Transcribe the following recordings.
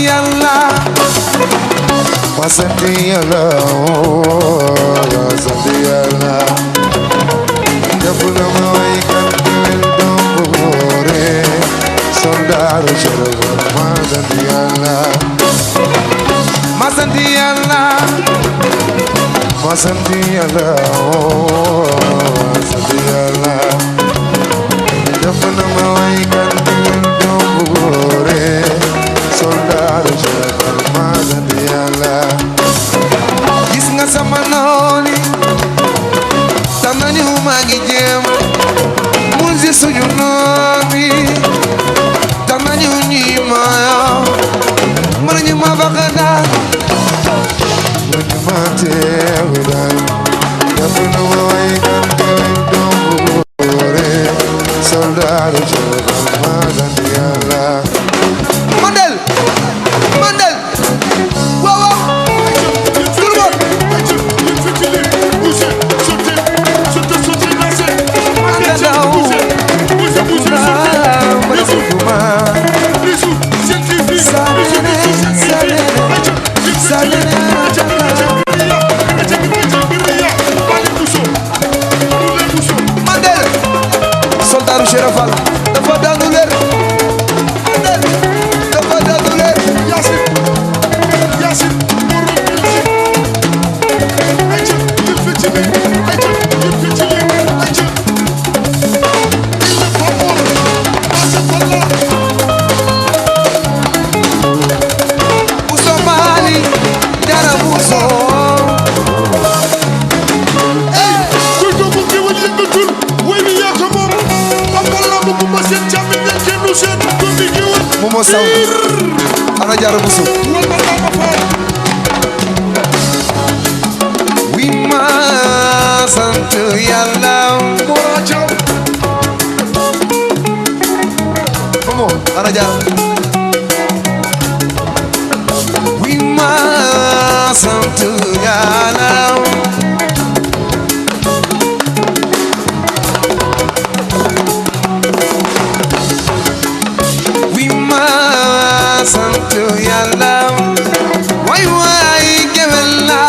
yàlla ma sant yàlla ma sant yàlla def na ma waykat géwél doom bu góore soldaaru Cërëfal ma sant yàlla ma sant yàlla ma sant yàlla ma sant yàlla def na ma waykat géwél doom bu góore soldaaru Cërëfal ma sant yàlla gis nga sama nooni tam nañu maa ngi jéem mun si suñu nooni tam nañu ñi maayo mën nañu ma bakkanaa mën nañu ma teewi daal def na ma waykat géwél doom bu góore soldaaru Cërëfal ma sant yàlla Mandel Mandel waaw waaw tout le monde Mandel soldaaru Cërëfal dafa daanu leer Mandel dafa daanu leer Yacine Yacine Momo Sow ana Jaara Buso wi ma sant yàlla Momo ana Jaara wi ma sant yàlla sant yàlla way way géwél la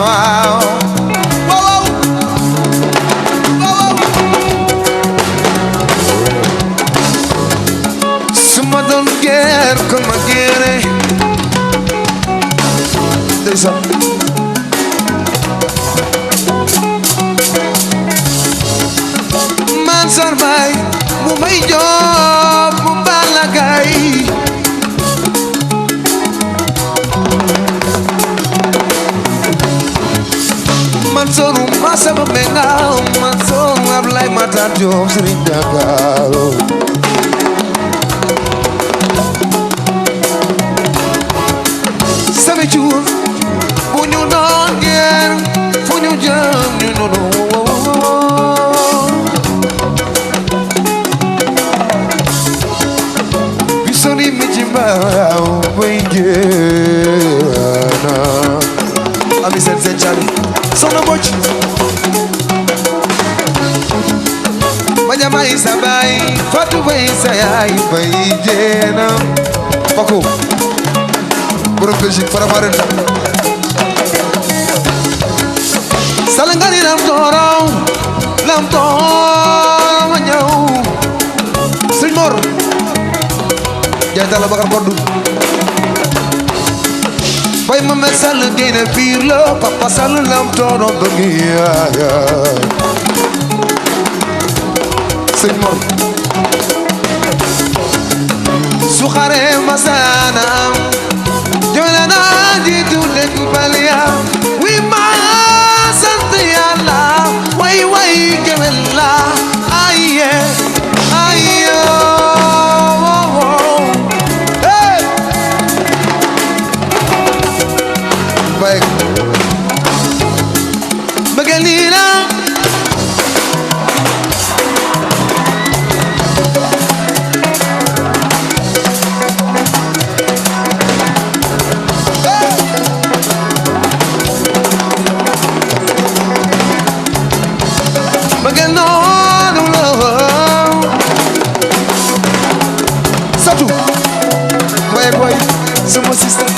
waaw waaw waaw su ma doon geer kon ma geere ndeysaan man sar bay mu may job mu bala gay man soru ma sama menga man soru Ablaye Matar Diop Serigne Dakaro sabe cuur bu ñu doon geer fu ñu jëm ñu noonu soni mi ci mbaaw bay jéena ami seen cari soxna Mbodj ma jamay sa baay Fatou bay sa yaay bay jéena Paco borom Belgique Faramareen salangani lam tooro ma ñëw Sëñ Mor jaay tala Bakar Koddu bay ma me sall génne biir la papa sall lam tooro bëgg yaaya Sëñ Mor su xare masana jona na jiitu lekk baliya wi ma sant Yàlla way way géwél la aye aye Magalina Magal no Satu sama sister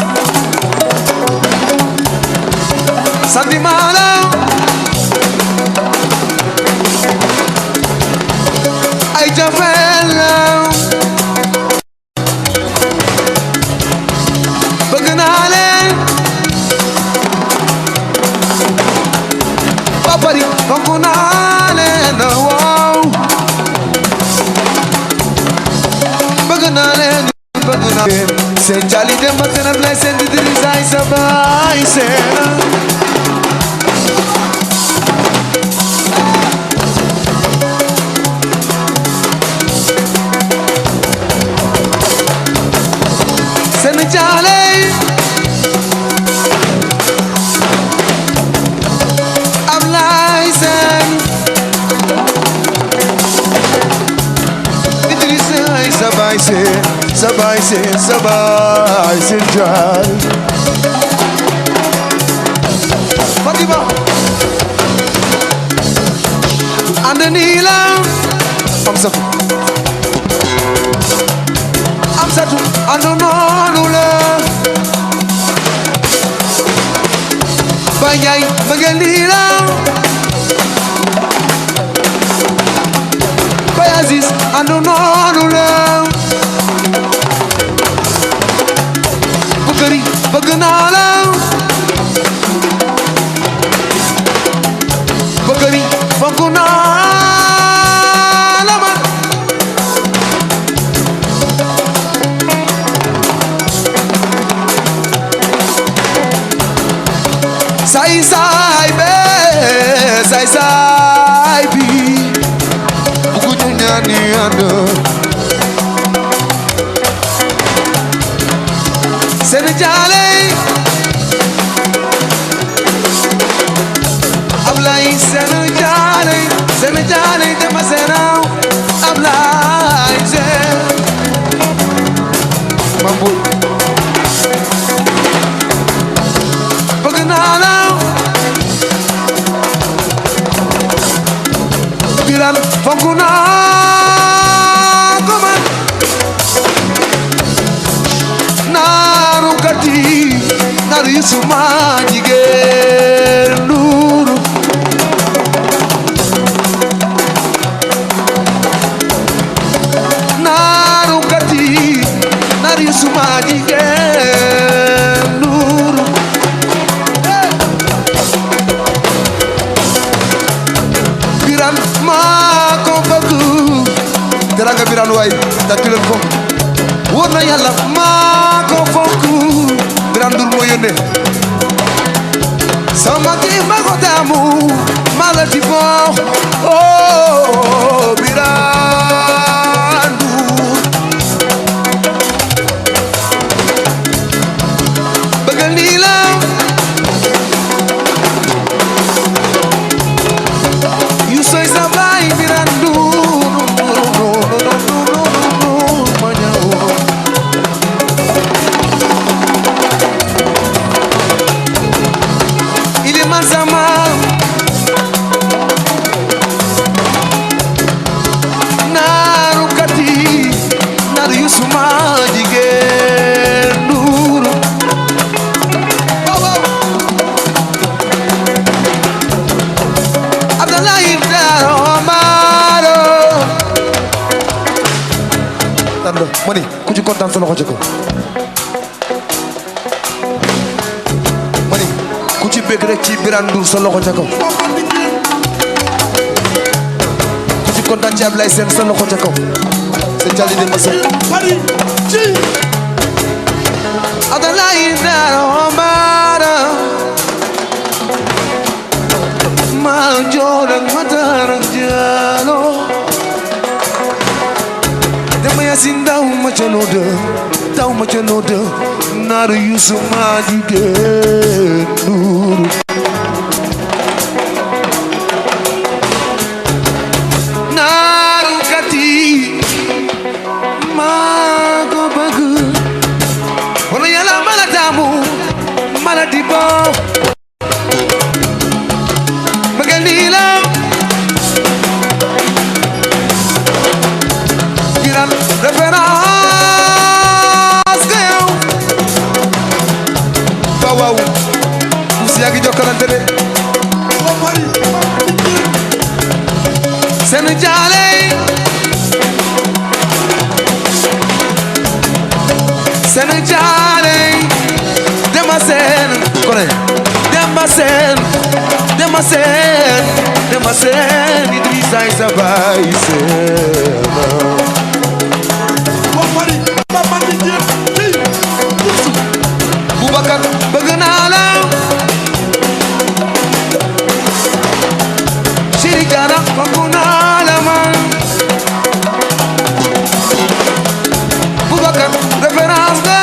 Santi Mala ay jafela bëgg naa leen ba bari fonk naa leen waaw bëgg naa leen seen cali dem ba kanam lay seen di diri say sa baay seen seen cali am lay seen di diri say sa baay seen Sabay sen jal Fatima Anda nila am satu ando nonula Bayay magalila Bayaziz ando nonula Bugari bëgg naa la Bugari fonk naa la man say bi bugu ñu ñaani ànd Sénégalé Ablaye Sénégalé dama seeraw Ablaye Mambu bëgg naa la Biral fonk naa ko man Naru Yusuma jigéen Nuru Naru Yusuma jigéen Nuru Biran maa ko bëgg teranga Biran waay tàccu leen ko wóor na Yàlla maa ko fonk Biran Ndour moo yónnee sama kii ma ko taamu malati fo oh Biran Ndour bëggal nii la yu soy sa baay Biran Ndour ma ñëw Sama naru kati naru Yusuma jigéen Ndour Abdoulaye Daro Maro tando mani ku ci kontaan sa loxo ci ko ku ci bëgg rek ci Biran Ndour sa loxo ca kaw ku ci kontaan ci Ablaye Sène sa loxo ca kaw sa jali de ma sey Abdoulaye Daro Mara ma jodak matarak jalo dama yasin daw ma ca nooda Naru Yusuma jigéen Ndour naru kati maa ko bëgg wala Yàlla mala taamu mala di bo bëggal nii la Biran référence Sénégalais Sénégalais Demba Sène kone Demba Sène Demba Sène Demba Sène Idrissa Issa Baye Sène Boubacar bëgg naa la Chéri Gana bëgg naa la man Boubacar référence la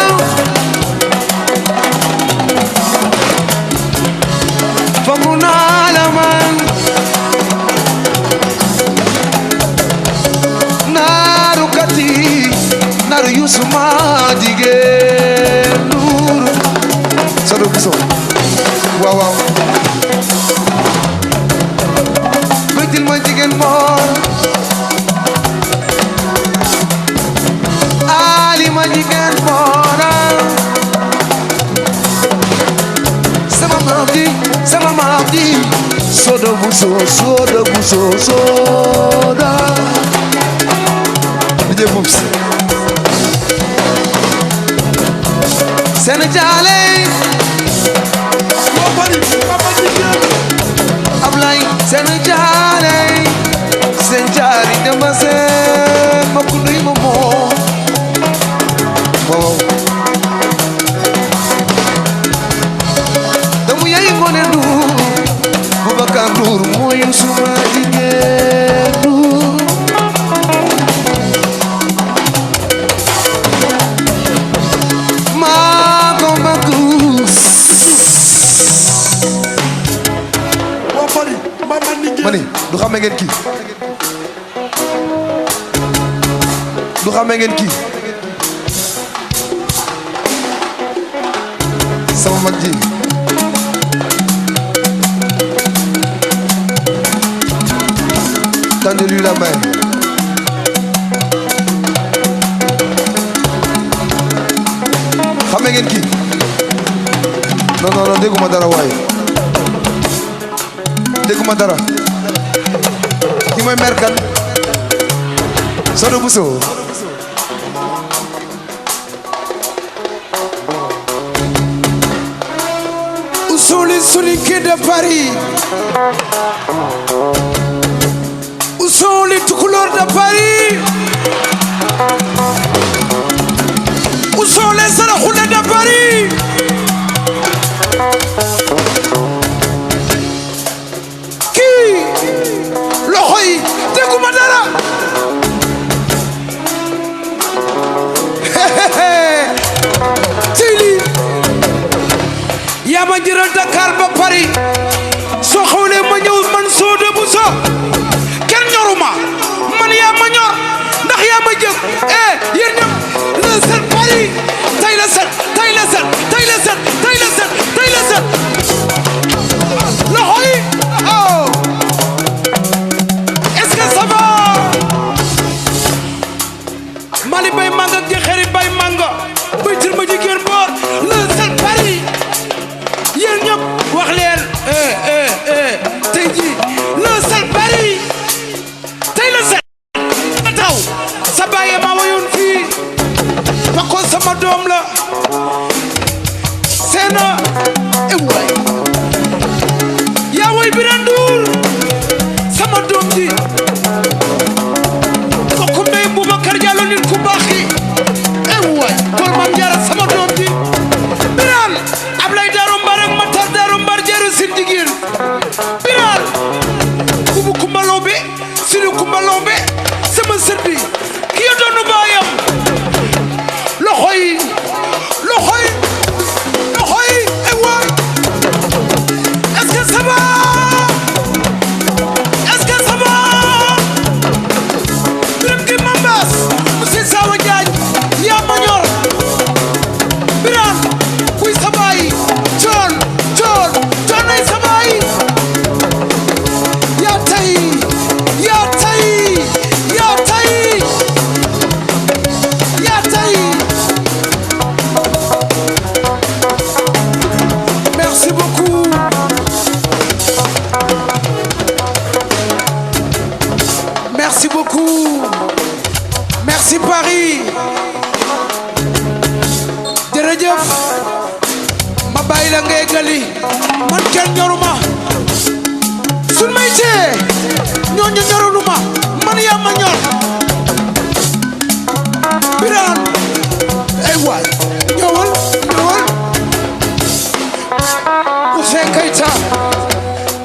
bëgg naa la man naaru kati naaru Youssou ma jigéen Sado Bousso waaw waaw bëggal ma jigéen moor Ali ma jigéen moora sama maam di Sado Bousso soda DJ Boops Sénégalais Ablaye Sénégalais Sénégalais Demba Sène ma ku nuy ma moo waaw damu yaay Ngoné Ndour Boubacar Ndour mooy suma jigéen Ndour maa ko bëgg mani du xame ngeen kii du xame ngeen kii sama mag ji tendez-lui la main xame ngeen kii non dégguma dara waaye dégguma dara ki mooy merkan Sado Bousso où sont les soninké de Paris où sont les toucouleurs de Paris où sont les saraxule de Paris loxo yi dégguma dara tili yaa ma jëral Dakar ba Paris soo xawlee ma ñëw man Sado Bousso kenn ñoruma man yaa ma ñor ndax yaa ma jëg yéen ñëpp le set Paris tey la set loxo yi oh Mali bay manga ak xeri bay manga bay tir ma jigéen boor le seul Paris yéen ñëpp wax leen tey ji le seul Paris tey le seul taw sa baye ma wayoon fii fa ko sama doom la seena way yaa way Birandour sama doom ji Boubacar Diallo nit ku baax yi waay kol mam jaara sama doom ji Birane Ablaye Daro Mbar ak Matar Daro Mbar jeeru sin jigéen Birane bubu Kumba Lawbe sinu Kumba Lawbe sama sët bi ki ya doonu baayam loxo yi waay est-ce que ça va Monsieur Sawa Diagne yaa ma ñor Birane kuy sa baay coon ay sa baay yaa tay merci beaucoup merci Paris jërëjëf ma bàyyi la ngay gali man kenn ñoruma sun may cee ñooñu ñorunuma man yaa ma ñor Birane ay waay ñëwal Ouzin Keita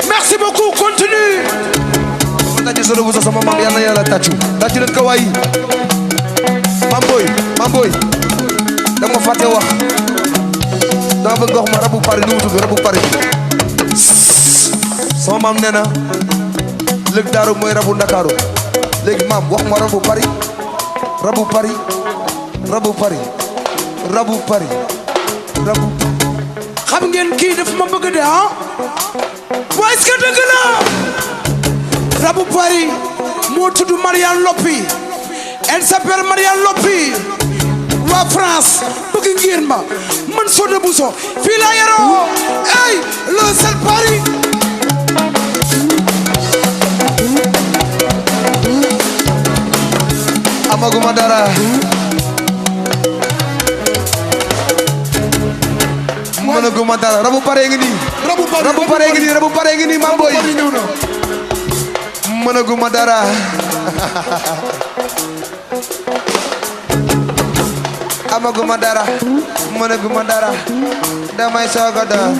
merci beaucoup continue ma tàcc solo bu sa sama maam yàlla yàlla tàccu leen ko waay Mam Boy dama fàtte wax dama bëgg nga wax ma rabu Paris nu mu tudd rabu Paris sama maam nee na lëg daaru mooy rabu Ndakaaru léegi maam wax ma rabu Paris rabu xam ngeen kii daf ma bëgg de ah waa est-ce que dëgg la rabu Paris moo tudd Marianne Lopi elle s'appelle Marianne Lopi waa France bëgg ngeen ma man Soda Bousso fii laa yaroo hey le seul Paris amaguma dara mënaguma dara rabu Paris ngi nii rabu Paris ngi nii Mam Boy mënaguma dara amaguma dara mënaguma dara damay soog a door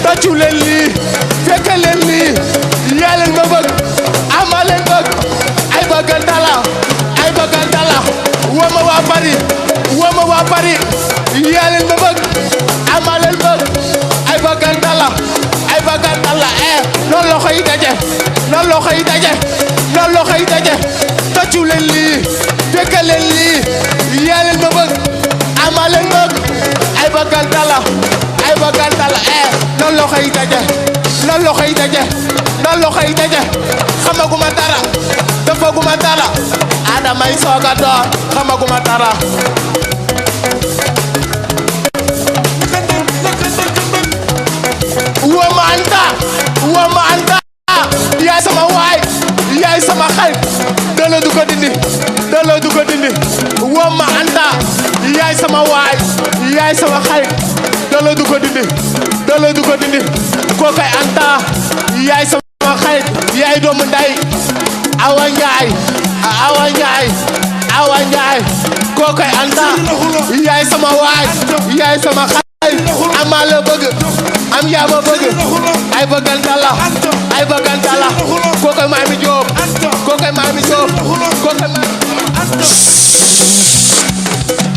tàccu leen lii fekk leen lii yaa leen ma bëgg ama leen bëgg ay bëggantala wama waa Paris yaa leen ma bëgg ama leen bëgg ay bëggantala noonu loxo yi daje tàccu leen lii fekk leen lii yaa leen ma bëgg ama leen bëgg ay bëggantala noonu loxo yi daje xamaguma dara defaguma dara adamay sooga door xamaguma dara wama anta yaay sama waay yaay sama xarit dala du ko dindi wama anta yaay sama waay yaay sama xarit dala du ko dindi kookay anta yaay sama xarit yaay doomu nday awa njaay kookay anta yaay sama waay yaay sama xarit ama la bëgg am yaa ma bëgg ay bëggantala kookay Mami Diop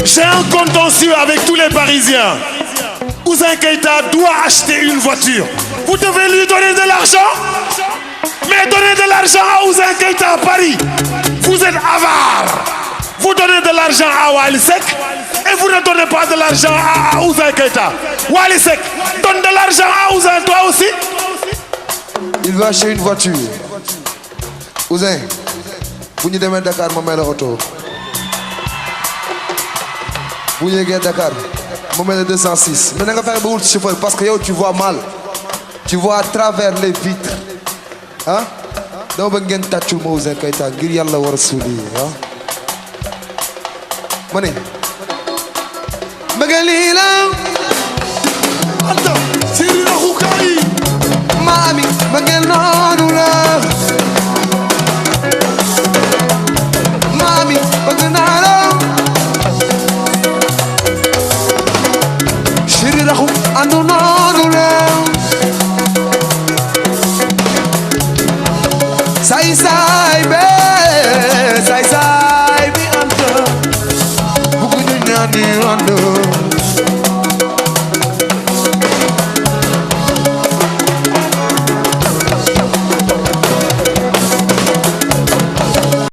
J'ai un contentieux avec tous les Parisiens. Ouzin Keita doit acheter une voiture. Vous devez lui donner de l'argent. Mais donnez de l'argent à Ouzin Keita à Paris. Vous êtes avare. Vous donnez de l'argent à Wally Seck et vous ne donnez pas de l'argent à Ouzin Keita. Wally Seck, donne de l'argent à Ouzin, toi aussi. Il veut acheter une voiture. Ouzin, bu ñu demee Dakar ma may la oto. Bu ñu yeggee Dakar ma may la 206. Mais na nga fexe ba wut chauffeur parce que yow tu vois mal. Tu vois à travers les vitres. Ah? dama bëgg ngeen tàccul ma Ouzin Keita ngir yàlla war a suuli ah. ma ne. bëgg lii la